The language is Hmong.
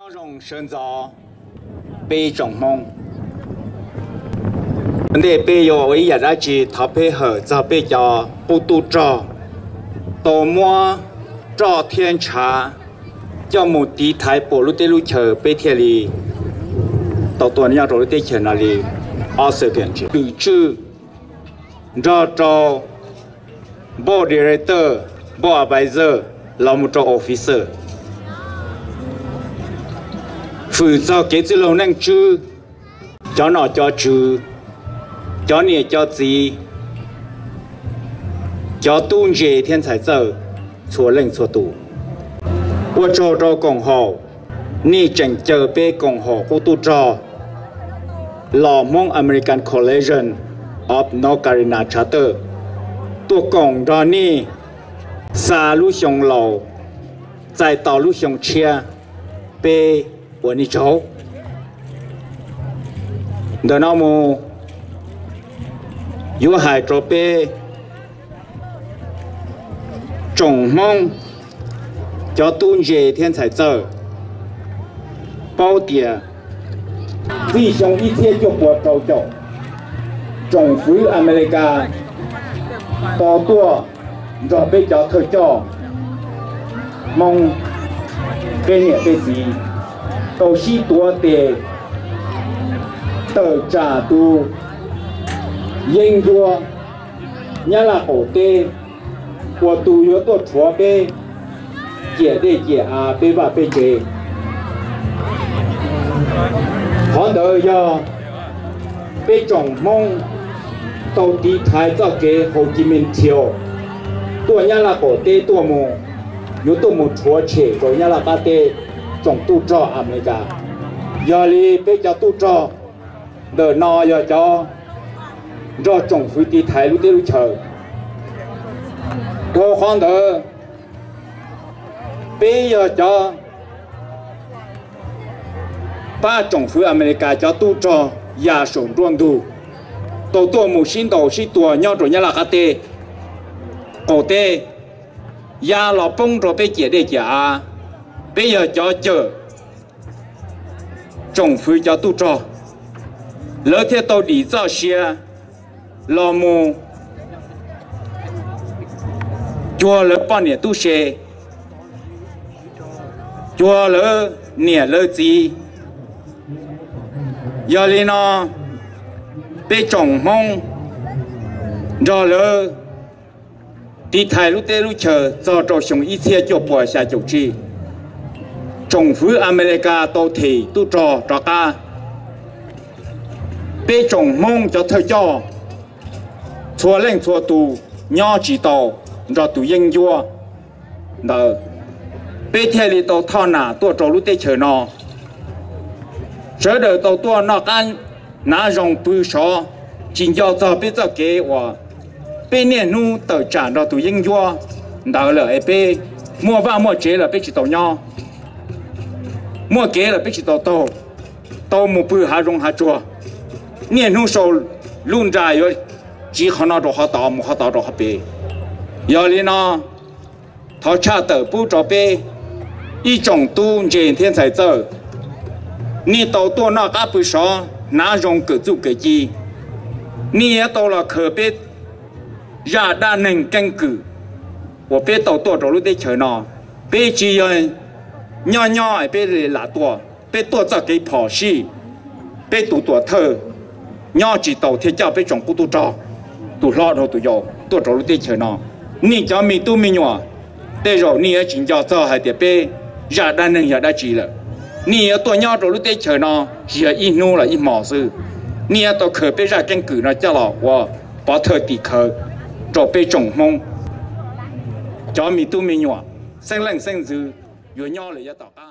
Nyob zoo sawv ntxov peb tsoom Hmoob. Ua ntej peb yuav ua ib yam dab tsi thov peb hawm txog peb cov qub tub rog tau muab roj thiab ntshav coj mus tiv thaiv puas lub teb lub chaws peb thiaj li tau tuaj nyob rau lub teb chaws no li ob xyoos. Kws tswj nrog rau board director, board advisor los mus rau officer, hwm txog kev txwj laug neej tswb, cov nom cov tswv, cov niam cov txiv, cov tub ntse thiab ntxhais txawj txhua leej txhua tus. Ua tsaug rau koom haum, nej tseem caw peb koom haum qub tub rog los Hmoob American Coalition of North Carolina Charter tuaj koom nrog nej xa lub xyoo laus, txais tau lub xyoo tshiab peb ua nej tsaug. Ntawm no mus yuav hais rau peb tsoom Hmoob cov tub ntse thiab ntxhais txawj paub tias txij xyoo ib txhiab cuaj puas rau caum, tsoom fwv Amelikas tau tuaj nrog peb cov thawj coj Hmoob, peb niam peb txiv, tau sib tuav tes tawm tsam tus yeeb ncuab Nyab Laj qaum teb, uas tus yuav tuaj rhuav peb ciam dej ciam av peb vaj peb tsev. Qhov ntawd yog peb tsoom Hmoob tau tiv thaiv txoj kev Hồ Chí Minh Trail tuaj Nyab Laj qaum teb tuaj mus, yuav tuaj mus rhuav tshem rau Nyab Laj qab teb tsoom tub rog Amelikas. Yog li peb cov tub rog ntawm no yog cov nrog tsoom fwv tiv thaiv lub teb lub chaws. Dhau qhov ntawd, peb yog cov pab tsoom fwv Amelikas cov tub rog ya saum nruab ntug, tau tuaj mus sib ntaus sib tua nyob rau Nyab Laj qab teb qaum teb, ya los poob rau peb ciam dej ciam av. Peb yog cov cawm tsoom fwv cov tub rog, lawv thiaj tau dim txoj sia los mus cuag lawv poj niam tub se, cuag lawv niam lawv txiv. Yog li no, peb tsoom Hmoob nrog lawv tiv thaiv lub teb lub chaws txog rau xyoo ib txhiab cuaj puas xya caum tsib, tsoom fwv Amelikas tau them tub rog rov qab. Peb tsoom Hmoob cov thawj coj txhua leej txhua tus nyob tsis tau nrog tus yeeb ncuab ntawd, peb thiaj li tau thoj nam tuaj rau lub teb chaws no. Sawv daws tau tuaj noj qab hnav zoo pw sov, tsis nco txog peb txoj kev uas peb niaj hnub tawm tsam nrog tus yeeb ncuab ntawd lawm es peb muaj vaj muaj tsev los peb tsis tau nyob, muaj kev los peb tsis tau taug, tau mus pw hav zoov hav tsuag, niaj hnub sau lub nra yuav tsiv qhov no rau qhov tod mus qhov tod rau qhov pem. Yog li no, thov tshaj tawm pub rau peb ib tsoom tub ntse thiab ntxhais txawj, nej tau tuaj noj qab pw sov hnav zoo kawm txuj kawm ci, nej yuav tau los khaws peb zaj dab neeg keeb kwm uas peb tau tuaj rau lub teb chaws no. Peb tsis yog nyob nyob peb li lam tuaj, peb tuaj txoj kev phom sij, peb tus tuam thawj nyob tsis tau thiaj coj peb tsoom qub tub rog, tus hlob dhau tus yau tuaj rau lub teb chaws no. Nej cov me tub me nyuam, tej zaum nej yuav tsis nco txog hais tias peb zaj dab neeg yog dab tsi lawm. Nej yuav tuaj nyob rau lub teb chaws no tsis yog ib hnub los ib hmos xwb, nej yuav tau khaws peb zaj keeb kwm no coj los ua pov thawj tim khawv rau peb tsoom Hmoob cov me tub me nyuam, xeeb leej xeeb ntxwv yuav nyob lawm yav tom qab.